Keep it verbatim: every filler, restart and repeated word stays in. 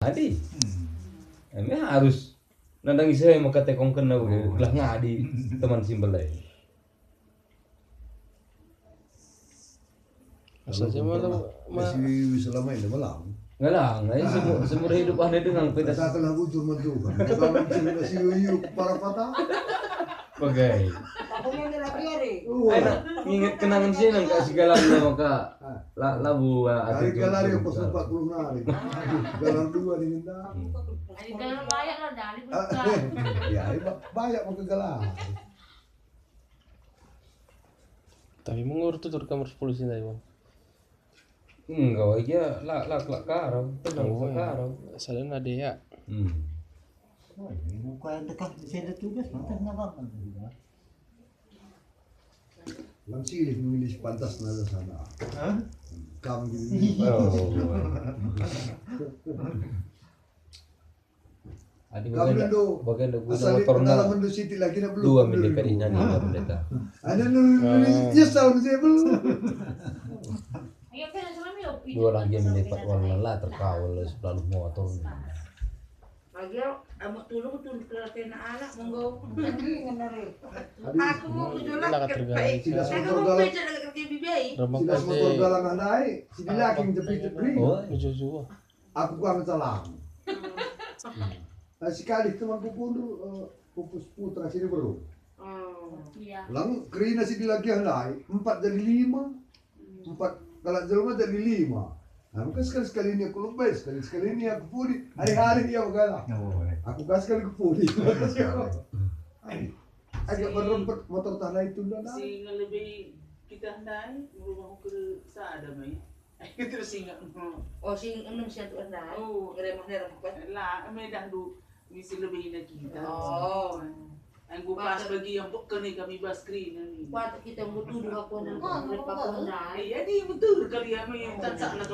Adi. Hmm. Eme harus nandangi saya maka tekongkenna bage, gelah ngadi teman si mbelai. Asa je malam, ma- Masih selama ini malam. Ngalang, eh, semua, semua hidup ada dengan kita. Katakanlah bujur mentukan. Kalau cerita si Yuyu para patah. Bagai. Aku yang lagi hari. Oh. Ayo, nak, nginget kenangan sini nang kasih galang sama kak. Ah. La, labu, ah, Hari atau galar itu. Yang pas empat puluh hari. Galar dua dengan dah. Hmm. Ada galang banyak lah, dari Ah, buka. Ya, ba-, banyak pakai galar. Tapi mengur tutur kamar polisi tadi, Bang. Enggak, aja la, la, la, karo, tenang, Oh, ya. Karo. Salahna dia. Hmm. Wah, ini bukan dekat, saya ada tugas, kita nggak apa-apa. Lang silih memilih pantas nada sana. Hah? Kamu gini. Oh. Adi Kamu bagian dulu. Bagian guna asal motorna pengalaman dulu sitik lagi, nak belum. Dua menit kali nani, dua menit dah. Ada nuri, nuri, Ah. Nyesal mesti belum. Dua lagi menit, Pak, wala la terkawal selalu motor. Lagi, amak tulung tuh kena anak, monggo. Aku mau berjualan. Lah, ke terganggu. Tidak. Aku mau semotor galang. Belajar lagi kerja bibi. Rumah Tidak kerja. Semotor galang andai, si dilaki Apa? Minta pijak ring. Oh. Jujur. Aku kan salah. Nah, sekali temanku pun, eh, pupus putra sini baru. Oh. Iya. Lang kerina si dilaki andai, empat jadi lima. Hmm. Empat kalak jelma jadi lima. Nah, maka sekali-sekali ini aku lebih, sekali-sekali ini aku pudi. Hari-hari dia bergalah. Oh, eh. Aku kan sekali aku pudi. Agak berempet motor tanah itu ndak ada. Si ngelebihi kita ndai, rumah ukur sada mai. Terus ingat. Oh, si enem si atu enda. Oh. Ngeremah-ngeremah, kan? Lah, medah du misi lebih ina kita. Oh. Anggo pas bagi yang bukan ni kami bas screen ni. Kuat kita mau tuduh aku nang Oh, lepak oh. Enda. Iya, di betul kali ya, mai tak nak